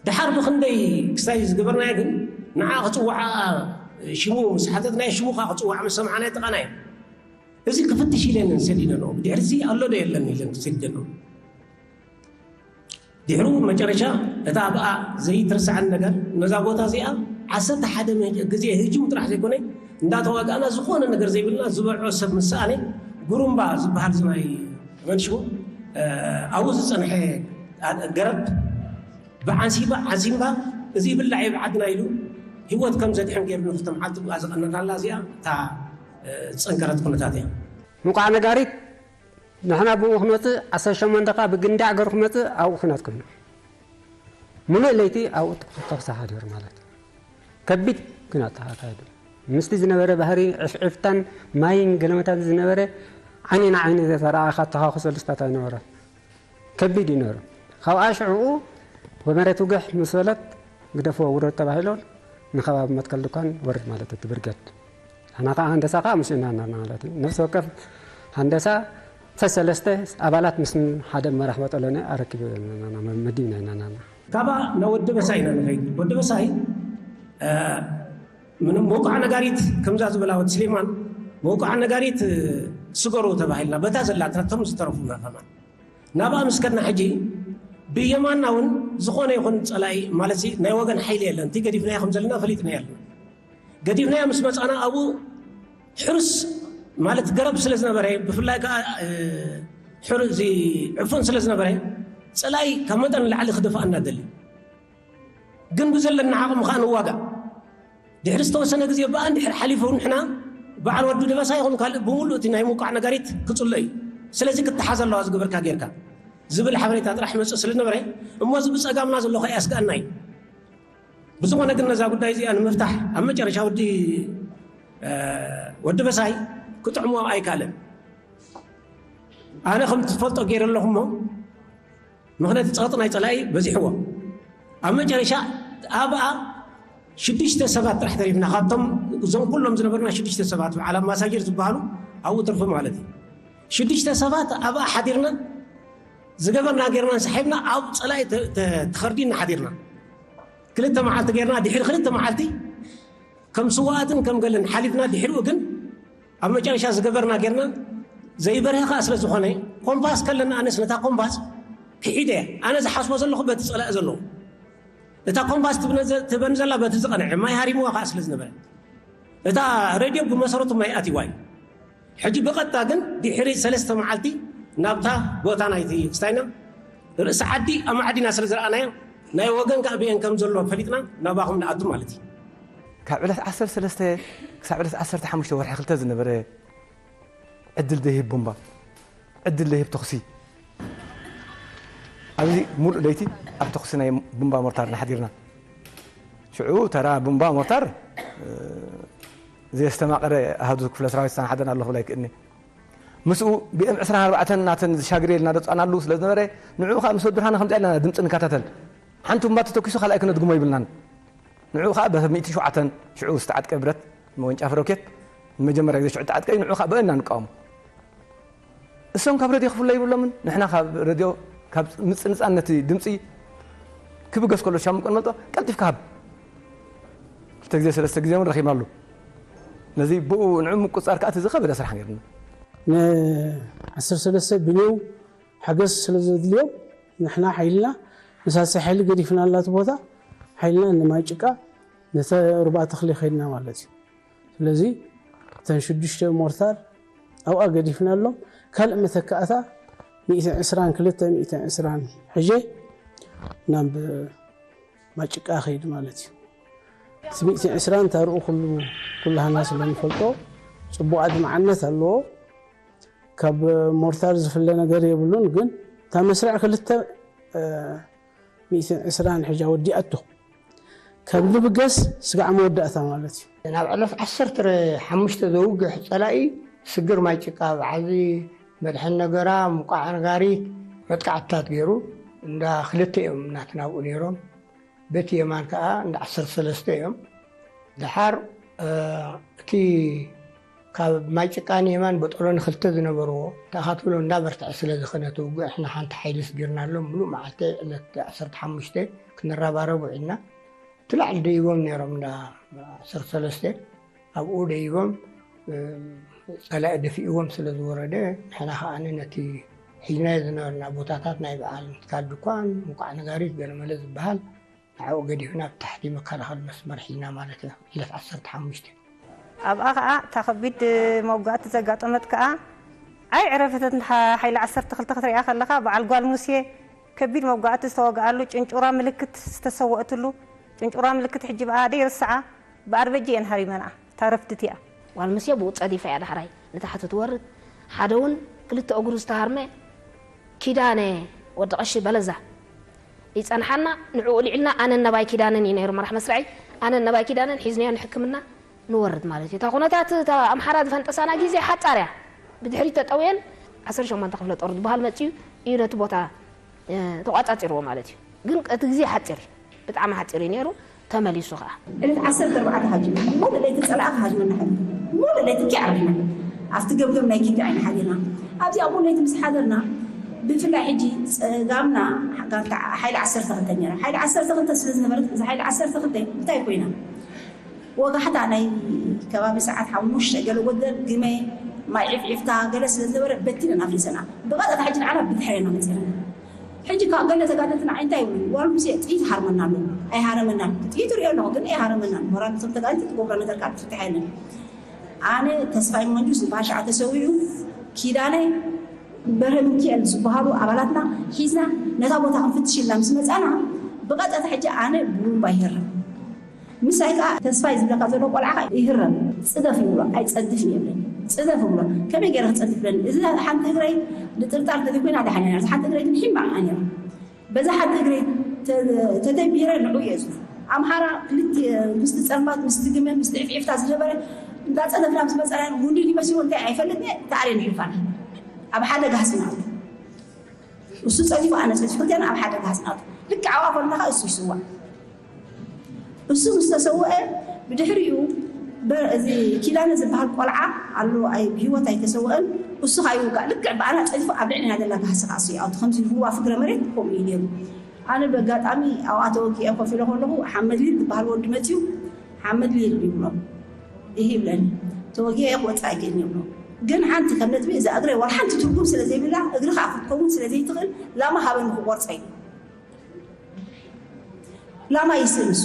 ድሓር ብክንደይ ክስታይ ዝገበርናያ ግን ንዓ ክፅዋዓ ሽሙ ምስ ሓተትናዮ ሽሙ ከዓ ክፅዋዕ ምስ ሰማዕናዮ ጥቓና እዩ። እዚ ክፍትሽ ኢለን ሰዲደንኦ ብድሕርዚ ኣሎ ዶ የለን ኢለን ሰዲደንኦ። ድሕሩ መጨረሻ እታ ብኣ ዘይትርሳዕን ነገር ነዛ ቦታ እዚኣ ዓሰርተ ሓደ ግዜ ህጁም ጥራሕ ዘይኮነ እንዳተዋጋእና ዝኾነ ነገር ዘይብልና ዝበልዖ ሰብ ምስ ሰኣነ ጉሩምባ ዝበሃል ዝናይ መን ሽሙ ኣብኡ ዝፀንሐ ገረብ ብዓንሲባ ዓንሲምባ እዚ ይብላዕ እዩ ብዓድና ኢሉ ህይወት ከም ዘድሕን ገይሩ ንክልተ መዓልቲ ብኣ ዝቐነናላ እዚኣ እታ ዝፀንከረት ኩነታት እያ። እንቋዕ ነጋሪት ንሕና ብኡ ክመፅእ ዓሰርተ ሸሞንተ ከዓ ብግንዳዕ ገሩ ክመፅእ ኣብኡ ኩናት ኮይኑ ሙሉእ ለይቲ ኣብኡ ተኹሲ ሓዲሩ ማለት እዩ። ከቢድ ኩናት ተኻይዱ። ምስቲ ዝነበረ ባህሪ ዕፍዕፍታን ማይን ገለመታት ዝነበረ ዓይኒ ንዓይኒ ዘተረኣኻ ተኻኹሶ ልስታት ኣይነበረ። ከቢድ እዩ ነይሩ። ካብኣ ሽዕኡ ወመሬት ውግሕ ምስ በለት ግደፍዎ ውረድ ተባሂሎ ንከባቢ መትከል ድኳን ወርድ ማለት እቲ ብርገድ። ንሕና ከዓ ሃንደሳ ከዓ ምስኡ ኢና እናና ማለት እዩ። ነፍሲ ወከፍ ሃንደሳ ሰሰለስተ ኣባላት ምስ ሓደ መራሕ በጠሎኒ ኣረኪቡ መዲብና ኢና ናና። ካብኣ ናብ ወዲ በሳይ ኢና ንኸይድ። ወዲ በሳይ፣ እ፣ ምንም መውቃዕ ነጋሪት ከምዛ ዝበላ ወዲ ስሌማን መውቃዕ ነጋሪት፣ እ፣ ስገሩ ተባሂልና በታ ዘላትና እቶም ዝተረፉና ከማን ናብኣ ምስ ከድና ሕጂ ብየማንና እውን ዝኾነ ይኹን ጸላኢ ማለት ናይ ወገን ሓይሊ የለን። እቲ ገዲፍናዮ ከም ዘለና ፈሊጥና የለን። ገዲፍናዮ ምስ መጻና ኣብኡ ሕሩስ ማለት ገረብ ስለ ዝነበረ፣ ብፍላይ ከኣ፣ እ፣ ሕሩ-፣ እዚ ዕፉን ስለ ዝነበረ፣ ጸላኢ ካብ መጠን ንላዕሊ ክደፍኣና ደሊ። ግን ብዘለና ዓቕሚ ከኣ ንዋጋእ። ድሕሪ ዝተወሰነ ግዜ ብኣ እንድሕር ሓሊፉ ንሕና በዓል ወዲ ደበሳ ይኹን ካልእ ብምሉእ እቲ ናይ ምውቃዕ ነጋሪት ክጽሎ እዩ። ስለዚ ክትሓዝ ኣለዋ ዝገበርካ ጌርካ ዝብል ሓበሬታ ጥራሕ መጽእ ስለ ዝነበረ፣ እሞ እዚ ብጸጋምና ዘሎ ከኣ ያስግኣና እዩ። ብዝኾነ ግን ነዛ ጉዳይ እዚኣ ንምፍታሕ ኣብ መጨረሻ ወዲ፣ እ፣ ወዲ በሳይ ክጥዕሞ ኣይካለን። ኣነ ከም ትፈልጦ ገይረ ኣለኹ እሞ፣ ምኽንያቱ ጸቕጢ ናይ ጸላኢ በዚሕዎ። ኣብ መጨረሻ ኣብኣ ሽዱሽተ ሰባት ጥራሕ ተሪፍና፣ ካብቶም እዞም ኩሎም ዝነበርና ሽዱሽተ ሰባት፣ በዓል ኣምባሳጀር ዝበሃሉ ኣብኡ ትርፊ ማለት እዩ። ሽዱሽተ ሰባት ኣብኣ ሓዲርና፣ ዝገበርና ጌርና እንሰሒብና ኣብ ጸላኢ ተ-፣ ተ-፣ ተኸርዲና ሓዲርና። ክልተ መዓልቲ ጌርና፣ ድሕሪ ክልተ መዓልቲ ከም ስዋኣትን ከም ገለን ሓሊፍና፣ ድሕሪኡ ግን ኣብ መጨረሻ ዝገበርና ጌርና ዘይበርሀ ከኣ ስለ ዝኾነ፣ ኮምፓስ ከለና ኣነስ ነታ ኮምፓስ ክሒደ እየ። ኣነ ዝሓስቦ ዘለኹ በቲ ጸላኢ ዘለዎ። እታ ኮምፓስ ትብነ-፣ ትበን ዘላ በቲ ዝቐንዐ፣ ማይ ሃሪምዋ ከኣ ስለ ዝነበረ። እታ ሬድዮ ብመሰረቱ ማይ ኣትይዋ እዩ። ሕጂ ብቐጥታ ግን ድሕሪ ሰለስተ መዓልቲ ናብታ ቦታ ናይቲ ክስታይና ርእሲ ዓዲ ኣማዕዲና ስለ ዝረኣናዮ፣ ናይ ወገን ከኣ ብኤን ከም ዘሎ ፈሊጥና ናባኹም ንኣቱ ማለት እዩ። ካብ ዕለት ዓሰርተ ሰለስተ ክሳብ ዕለት ዓሰርተ ሓሙሽተ ወርሒ ክልተ ዝነበረ ዕድል ዘይህብ ቡምባ፣ ዕድል ዘይህብ ተኹሲ፣ ኣብዚ ሙሉእ ለይቲ ኣብ ተኹሲ ናይ ቡምባ ሞርታር ንሓዲርና። ሽዑ ተራ ቡምባ ሞርታር፣ እ፣ ዘየስተማቐረ ኣሃዱ ክፍለ ሰራዊት ዝተናሓደና ኣሎ ክብል ኣይክእልኒ። ምስኡ ቢ ኤም ዕስራን ኣርባዕተን ናተን ዝሻግር ኢልና ደጻናሉ ስለ ዝነበረ፣ ንዕኡ ከኣ ምስ ወዲ ብርሃነ ከምዚኣ ኢልና ድምጺ ንከታተል። ሓንቲ ቡምባ ተተኲሱ ካልኣይ ክነድግሞ ይብልናን። ንዕኡ ከኣ ብ ሚእቲ ሸውዓተን ሽዑ ዝተዓጥቀ ብረት መወንጫፊ ሮኬት ንመጀመርያ ግዜ ሽዑ ተዓጥቀ እዩ። ንዕኡ ከኣ ብእና ንቃወሞ። እሶም ካብ ረድዮ ክፍለ ይብሎምን፣ ንሕና ካብ ረድዮ፣ ካብ ምጽንጻን ነቲ ድምጺ ክብገስ ከሎ ሻምቆን መልጦ ቀልጢፍካ ሃብ። ክልተ ግዜ ሰለስተ ግዜ እውን ረኺብናሉ። ነዚ ብኡ ንዕኡ ምቁጽጻር ከኣ እቲ ዝኸበደ ስራሕ ነይሩና። ን-ዓሰርተ ሰለስተ ብኔው ሓገዝ ስለ ዘድልዮም ንሕና ሓይልና መሳሲ ሓይሊ ገዲፍናላ እቲ ቦታ፣ ሓይልና ንማይ ጭቃ ነቲ ሩባ ተኽሊ ከይድና ማለት እዩ። ስለዚ እተን ሽዱሽተ ሞርታር ኣብኣ ገዲፍናሎም፣ ካልእ መተካእታ ሚእቲ ዕስራን ክልተ ሚእቲ ዕስራን ሒዘ ናብ ማጭቃ ከይድ ማለት እዩ። እቲ ሚእቲ ዕስራን ታርኡ ኩሉ፣ ኩላህና ስለ ንፈልጦ ጽቡቕ ኣድማዕነት ኣለዎ። ካብ ሞርታር ዝፍለ ነገር የብሉን፣ ግን እታ መስርዕ ክልተ፣ እ፣ ሚእቲ ዕስራን ሒዛ ወዲኣቶ። ካብ ንብገስ ስጋዕ መወዳእታ ማለት እዩ። ናብ ዕለት ዓሰርተ ሓሙሽተ ዘውግሕ ጸላኢ ስግር ማይ ጭቃ፣ ብዓዚ መድሕን ነገራ፣ ሙቃዕ ነጋሪት መጥቃዕትታት ገይሩ፣ እንዳ ክልተ እዮም ናትና ኣብኡ ነይሮም። በቲ የማን ከኣ እንዳ ዓሰርተ ሰለስተ እዮም። ደሓር፣ እ፣ እቲ ካብ ማይ ጭቃ ንየማን በጦሎ ንክልተ ዝነበርዎ፣ እንታይ ክትብሎ እንዳ በርትዐ ስለ ዝኸነ እቲ ውግእ፣ ንሕና ሓንቲ ሓይሊ ስጊርናሎም፣ ምሉእ መዓልቲ ዕለት ዓሰርተ ሓሙሽተ ክንረባረብ ውዒልና። እቲ ላዕሊ ደይቦም ነይሮም፣ እንዳ ዓሰርተ ሰለስተ፣ ኣብኡ ደይቦም፣ እ፣ ጸላኢ ደፊእዎም ስለ ዝወረደ፣ ንሕና ከኣ ነቲ ሒዝናዮ ዝነበርና ቦታታት ናይ በዓል ምትካል ድኳን፣ ሙቃዕ ነጋሪት፣ ገለመለ ዝበሃል፣ ንዕኡ ገዲፍና ኣብ ታሕቲ መከላኸሊ መስመር ሒዝና ማለት እዩ። ዕለት ዓሰርተ ሓሙሽተ። ኣብኣ ኸኣ እታ ከቢድ መውጋእቲ ዘጋጠመት ከኣ ኣይዕረፈትን። ሓ-፣ ሓይሊ ዓሰርተ ክልተ ክትሪኣ ከለኻ፣ በዓል ጓል ሙሴ ከቢድ መውጋእቲ ዝተወግኣሉ፣ ጭንጩራ ምልክት ዝተሰወእትሉ፣ ጭንጩራ ምልክት ሕጂ ብኣ ደይርስዓ፣ ብኣርበጂ እየን ሃሪመንኣ፣ እታ ረፍቲ እቲኣ። ጓል ሙሴ ብኡ ጸዲፋ እያ ዳሕራይ ንታሕቲ ትወርድ። ሓደ እውን ክልተ እግሩ ዝተሃርመ ኪዳነ ወዲ ቀሺ በለዛ፣ ይጸንሓና። ንዕኡ ልዒልና ኣነን ነባይ ኪዳነን እዩ ነይሩ መራሕ መስርዐይ። ኣነን ነባይ ኪዳነን ሒዝናዮ ንሕክምና ንወርድ ማለት እዩ። እታ ኩነታት እታ ኣምሓራ ዝፈንጠሳና ግዜ ሓጻር እያ። ብድሕሪት ተጠውየን ዓሰርተ ሸሞንተ ክፍለ ጦር ዝበሃል መጺኡ እዩ ነቲ ቦታ ተቋጻጺርዎ ማለት እዩ። ግን እቲ ግዜ ሓጺር እዩ፣ ብጣዕሚ ሓጺር እዩ ነይሩ። ተመሊሱ ኸዓ ዕለት ዓሰርተ ኣርባዕተ ሃጅም ሙሉ ለይቲ ጸላእካ ሃጅመና ሓሊፉ፣ ሙሉ ለይቲ ኪ ዓሪፍና ኣብቲ ገምገም ናይ ኪንዲ ዓይኒ ሓሊና ኣብዚኣ ሙሉ ለይቲ ምስ ሓደርና፣ ብፍላይ ሕጂ ጸጋምና ጋንታ ሓይሊ ዓሰርተ ክልተ ነይራ። ሓይሊ ዓሰርተ ክልተ ስለ ዝነበረት እዛ ሓይሊ ዓሰርተ ክልተ እንታይ ኮይና? ወጋሕታ ናይ ከባቢ ሰዓት ሓሙሽተ ገለ ጎደል ግመ ማይ ዒፍዒፍታ ገለ ስለ ዝነበረ በቲነን ኣፍሪሰና። ብቐጥታ ሕጂ ንዓና ብድሕሬና መፂረና። ሕጂ ካብ ገለ ተጋደልትና እንታይ ይብሉ ዋሉ ምሴ ጥይት ሃርመና ኣሎ። ኣይሃረመናን። ጥይት ሪኦ ኣለኹ ግን ኣይሃረመናን። ሞራል ነቶም ተጋደልቲ ትገብሮ ነገር ካብ ትፍትሕ የለን። ኣነ ተስፋይ መንጁስ ዝበሃል ሸዓ ተሰዊኡ ኪዳነ በርሀ ሚካኤል ዝበሃሉ ኣባላትና ሒዝና ነታ ቦታ ክንፍትሽ ኢልና ምስ መፃና ብቐጥታ ሕጂ ኣነ ብቡምባ ይህረም። ምሳይ ከዓ ተስፋይ ዝብለካ ዘሎ ቆልዓ ከዓ ይህረም። ፅደፍ ይብሎ ኣይፀድፍን የብለኒ። ፅደፍ ይብሎ ከመይ ገይረ ክፀድፍ ብለኒ። እዚ ሓንቲ እግረይ ንጥርጣር እንተዘይኮይና ደሓን እያ። እዚ ሓንቲ እግረይ ግን ሒማ እያ ነይራ። በዛ ሓንቲ እግረይ ተ- ተደቢረ ንዑ እየ ዝብል። ኣምሓራ ክልተ ምስቲ ፀልማት ምስቲ ግመ ምስቲ ዕፍዒፍታ ዝነበረ እንዳፀደፍና ምስ መፀና ጉንዲ ሊመሲዎ እንታይ ኣይፈልጥን እየ ተኣርየ ንሕልፋና ኣብ ሓደ ጋህሲ ናቱ እሱ ፀዲፉ ኣነ ፀዲፉ ክልቴና ኣብ ሓደ ጋህሲ ናቱ ልክዕ ኣብኣ ኮለና ከዓ እሱ ይስዋእ። እሱ ምስ ተሰወአ ብድሕሪኡ በ- እዚ ኪዳነ ዝበሃል ቆልዓ ኣሎ ኣይ ብህይወት ኣይተሰወአን። እሱ ካይውጋእ ልክዕ ብኣና ፀዲፉ ኣብ ልዕሊና ዘላ ጋህሲ ከዓ እሱ ይኣቱ ከምዚ ህዋ ፍግረ መሬት ከምኡ እዩ ነይሩ። ኣነ ብኣጋጣሚ ኣብኣ ተወጊአ ኮፍ ኢለ ከለኹ ሓመድ ሊል ዝበሃል ወዲ መፅዩ ሓመድ ሊል ይብሎ ይህብለኒ ተወጊአ ክወፅእ ኣይክእልን ይብሎ። ግን ሓንቲ ከም ነጥቢ እዛ እግረይ ዋላ ሓንቲ ትርጉም ስለ ዘይብላ እግሪ ከዓ ክትከውን ስለ ዘይትኽእል ላማ ሃበኒ ክቆርፀ እዩ። ላማ ይስእን እሱ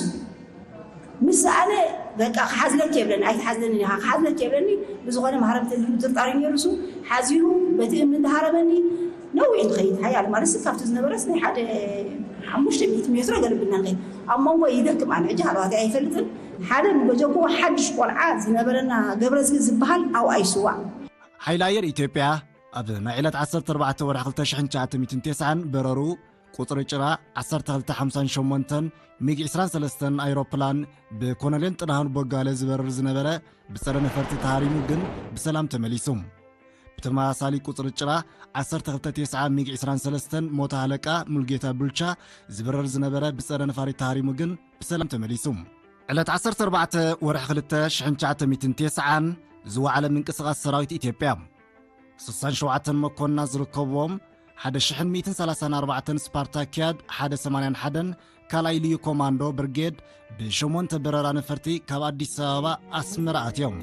ምስ ኣነ በቃ ክሓዝለኪ የብለኒ ኣይትሓዝለኒ ኢኻ ክሓዝለኪ የብለኒ። ብዝኾነ ማህረምቲ ዝብሉ ጥርጣሪ ነይሩ እሱ ሓዚሉ በቲ እምኒ እንዳሃረመኒ ነዊሕ ንኸይድ ሓያል ማለት ካብቲ ዝነበረስ ናይ ሓደ ሓሙሽተ ሚእቲ ሜትሮ ገለብና ንኸይድ ኣብ መንጎ ይደክም ኣነ ሕጂ ሃለዋት ኣይፈልጥን። ሓደ በጀክዎ ሓድሽ ቆልዓ ዝነበረና ገብረዝጊ ዝበሃል ኣብኣ ይስዋዕ። ሓይሊ ኣየር ኢትዮጵያ ኣብ ናይ ዕለት ዓሰርተ ኣርባዕተ ወርሒ ክልተ ሽሕን ትሽዓተ ሚእትን ተስዓን በረሩ ቁፅሪ ጭራ ዓሰርተ ክልተ ሓምሳን ሸሞንተን ሚግ ዕስራን ሰለስተን ኣይሮፕላን ብኮሎኔል ጥላሁን ቦጋለ ዝበርር ዝነበረ ብፀረ ነፈርቲ ተሃሪሙ ግን ብሰላም ተመሊሱ። ብተመሳሳሊ ቁፅሪ ጭራ ዓሰርተ ክልተ ተስዓ ሚግ ዕስራን ሰለስተን ሞተ ሃለቃ ሙልጌታ ቡልቻ ዝበርር ዝነበረ ብፀረ ነፋሪት ተሃሪሙ ግን ብሰላም ተመሊሱ። ዕለት ዓሰርተ ኣርባዕተ ወርሒ ክልተ ሽሕን ትሽዓተ ሚእትን ተስዓን ዝወዓለ ምንቅስቓስ ሰራዊት ኢትዮጵያ ስሳን ሸውዓተን መኮንና ዝርከብዎም ሓደ ሽሕን ሚእትን ሰላሳን ኣርባዕተን ስፓርታኪያድ ሓደ ሰማንያን ሓደን ካልኣይ ልዩ ኮማንዶ ብርጌድ ብሸሞንተ በረራ ነፈርቲ ካብ ኣዲስ ኣበባ ኣስመራ ኣትዮም።